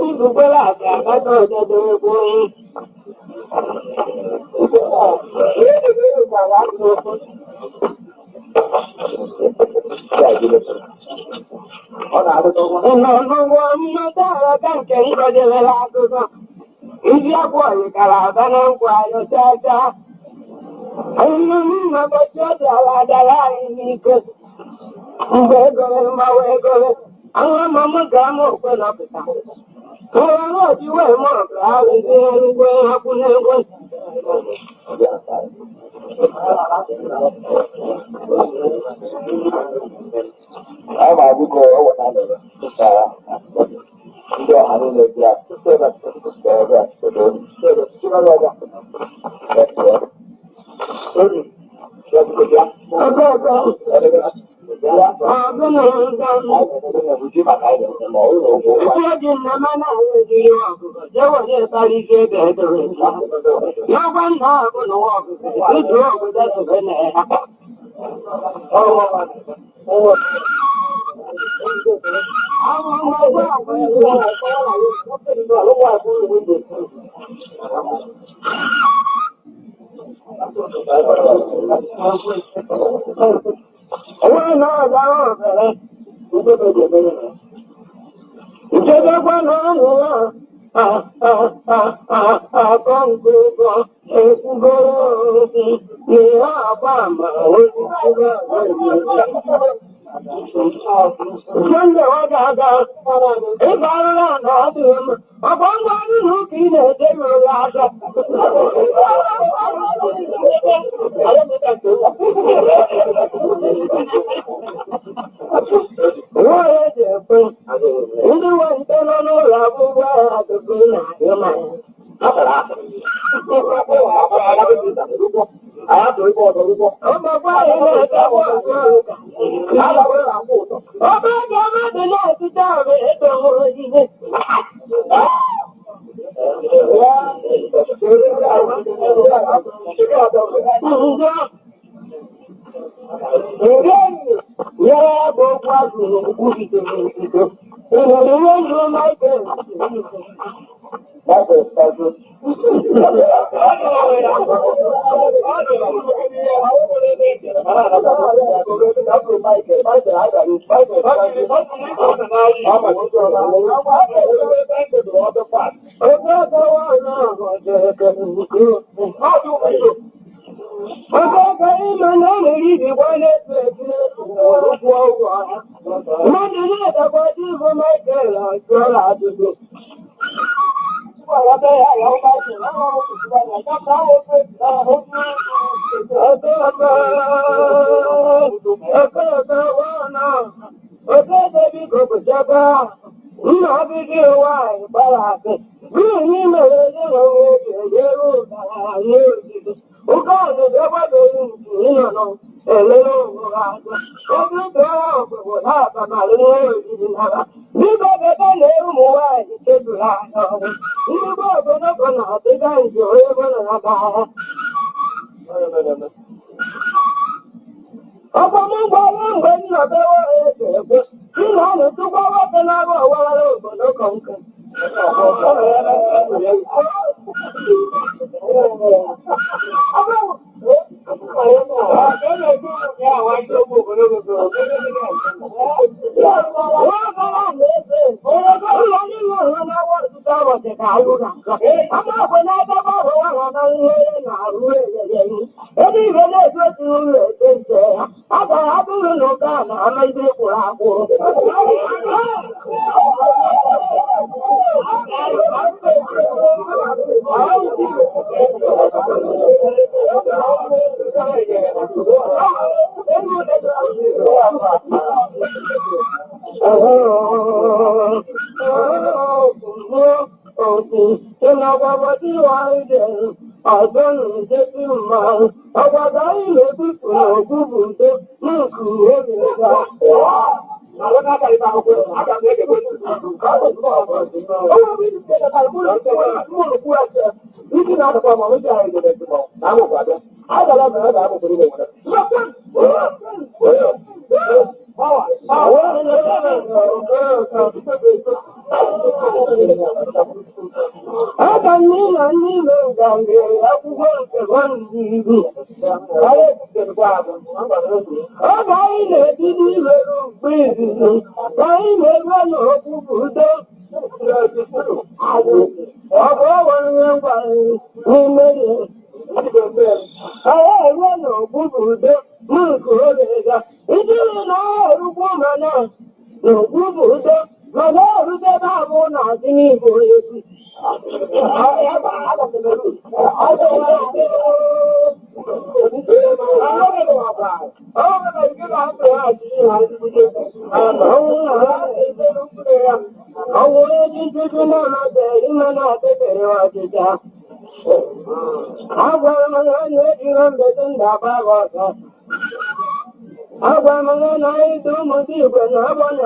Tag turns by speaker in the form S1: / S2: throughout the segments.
S1: Ebukwala akụ akpata ọdọdọ nọ n'ụgbọ mmata aka nke nkọdebere akụkọ isi akwụ ọyịkara aba na nkwụ anyị chaa chaa ụbọchị ọ dị ala dara anyị n'ike mgbe egore mgbawa egore ahụ ma m ka ama okwe nọpụta nwa ọjị wee ma ọgụ arụzi erugwe akwụ n'egwe.
S2: Ama biko ọ weta ka ndị ọha niile bịa
S1: Ọgọ ọgọ ọgụ na nga dị nna mana ejiri ọgụgụ jewere karịsị ebe edere n'ọgwa nna abụ n'ụwa ọgụgụ tutu obodo sobe na ya. Onwe na ọgara obere nchebekwa na ọnụ ya akọ ngụgọ ekwugoro okwu n'ihe agba ama. Sunday ọ ga-aga ịba arụrụ na ọ dịghị mma ọkwa ngwa ọrụ na ụka ị na-eje ruru ya aka. Nwaanyị ji ekwe ndị nwante nọ n'ụlọ akwụkwọ ahụ tupu na-agụ ma ọgbakwa anyị na-etekwa ọzọ ụka ọba dị mmadụ na-etite ahụ eto ogige. Njọ nke nyere ya bụ okwu azụ n'okwubidoro ebido. Ị nụrụ ihe njụ Michael? Oge ime na ọ nwere ibikwa na-etu etu n'ụkwụ ụgwọ mmadụ na-edakwa ibu Michael ajụọla ajụjụ. Nna bido nwanyị gbara akụ gịnị mere ezinụlọ eji ejere ụdara n'ogige ụka ọzụzụ egbadoghị nke ịnọ nọ elele onwe ha anya obi tụọrọ ọgbụgbụ na abamalụ nwa oriri nara biko bebe na ụmụ nwaanyị cheburu anya ọnwụ ndị gboo ogologo na-adịga nje onye bụla na ahịa. Ọkwa m gwara mgbe m nọbewe eze ekwe nna na-etụkwa nwoke na-abụ ọwawara ogologo nke. Ebe ihe na-egosi ụlọ eke nke ya a gara abụrụ na ụka na ama ibe kwụrụ akwụrụ. Aka n'ime n'ime nganga akwụkwọ nke nwanne. Oge anyị na-ebido iweru mgbe izizi ka anyị na-erue n'okwu bụ udo. Ọ bụ ọnwere ihe ngwa n'ime gị. Anyị erue n'okwu bụ udo nke oge ga. Ijiri na erukwu mana n'okwu bụ udo mana erutebe abụ na-adị n'igbo egwu. Agwa m na anyị dị ụmụ dị igwe na agbana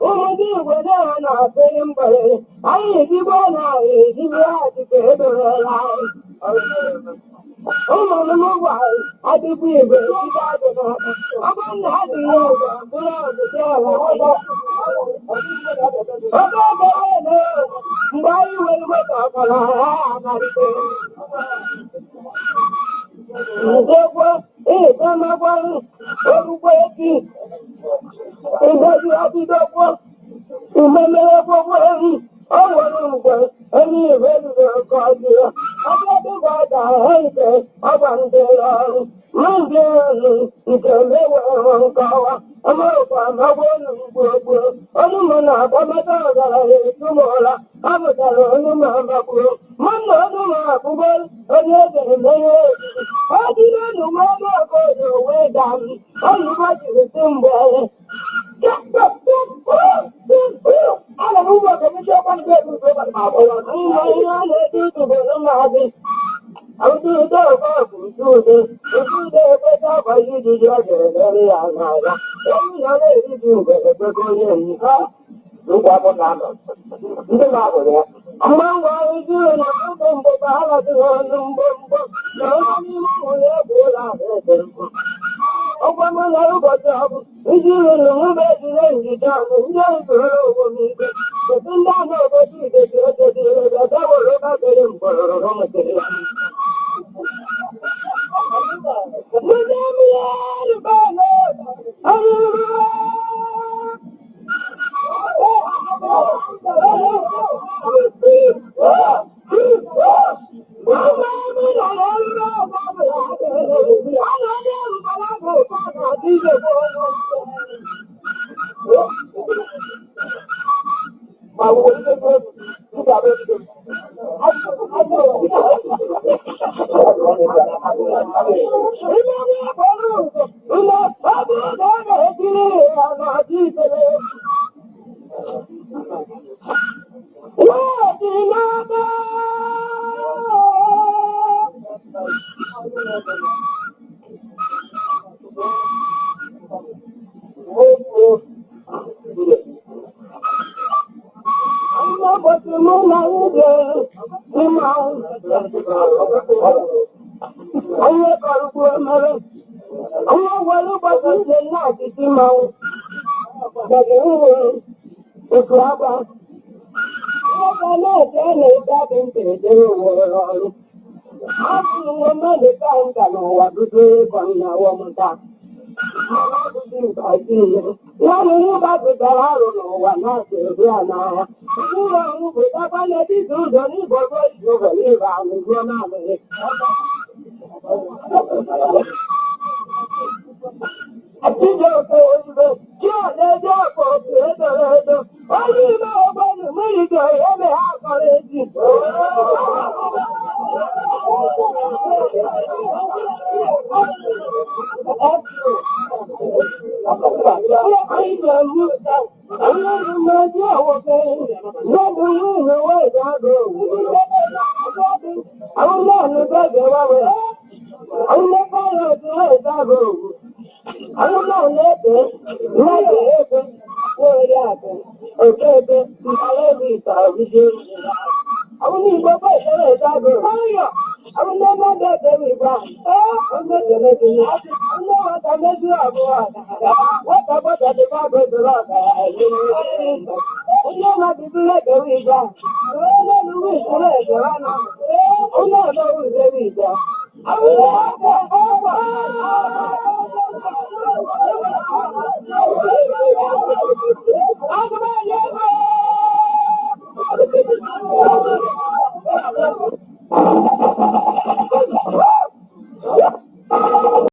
S1: ụmụ dị igwe na ha na-apịrị mgbere anyị ejigbo na anyị ejigbo achịcha edorela anyị ụmụ m gwa adịkwa igwe ejigbo adị n'aka ọ bụrụ na adịghị ụzọ bụrụ ọdịdị ala oge obere mgbe anyị were weta ọkara ha amalite ndekwa ịgamakwarụ orukwa echi ịgaji adịdokwa umemere gbogbo ehi o nwere mgbe onye igwe ruru nke ọjọọ ọbịadịgwa ga-ahụ nke ọgba ndị ọrụ ma ndị ọrụ nke mewere nkọwa amarụkwa amagbo olu gboo ọnụ m na-agbamata ọgaranya etumụla ọ pụtara ọnụ m amagboo ma nna ọnụ m abụgo onye eze emeghe oriri ọ dị n'ọnụ m ọnụ okodo wee daa m ọnụgo jiri si mgbe. Ọgwa m na ụbọchị ọbụ iji rụrụ nwebe ejire njide ọnụ ndị usoro ogbomigwe otu ndị ahụ obodo idezi edezire bịadaworo babere mgbọrọrọ mụtere ya. Onye kọrọ mere onye gwara ụbọchị nje na-achịchị mmanwụ otu agba ebe na-eche na-ebe adị ntị ejere ụwa ọrụ abụrụ nwa mmadụ ka nka n'ụwa bido ịkọ nna wọmụta nwanne m gbapụtara arụ n'ụwa na-asa ebu ya n'ahịa ụlọ ọrụ pụtakwa n'etiti ụzọ n'ịbọgo izu ịba ahụ ruo mamịrị. Chijioke ozugbo chiọna-eji ọkụ otu edoro edo onye ime ogbonu mmiri ga-eme ha kọrọ ezi. What Thank you.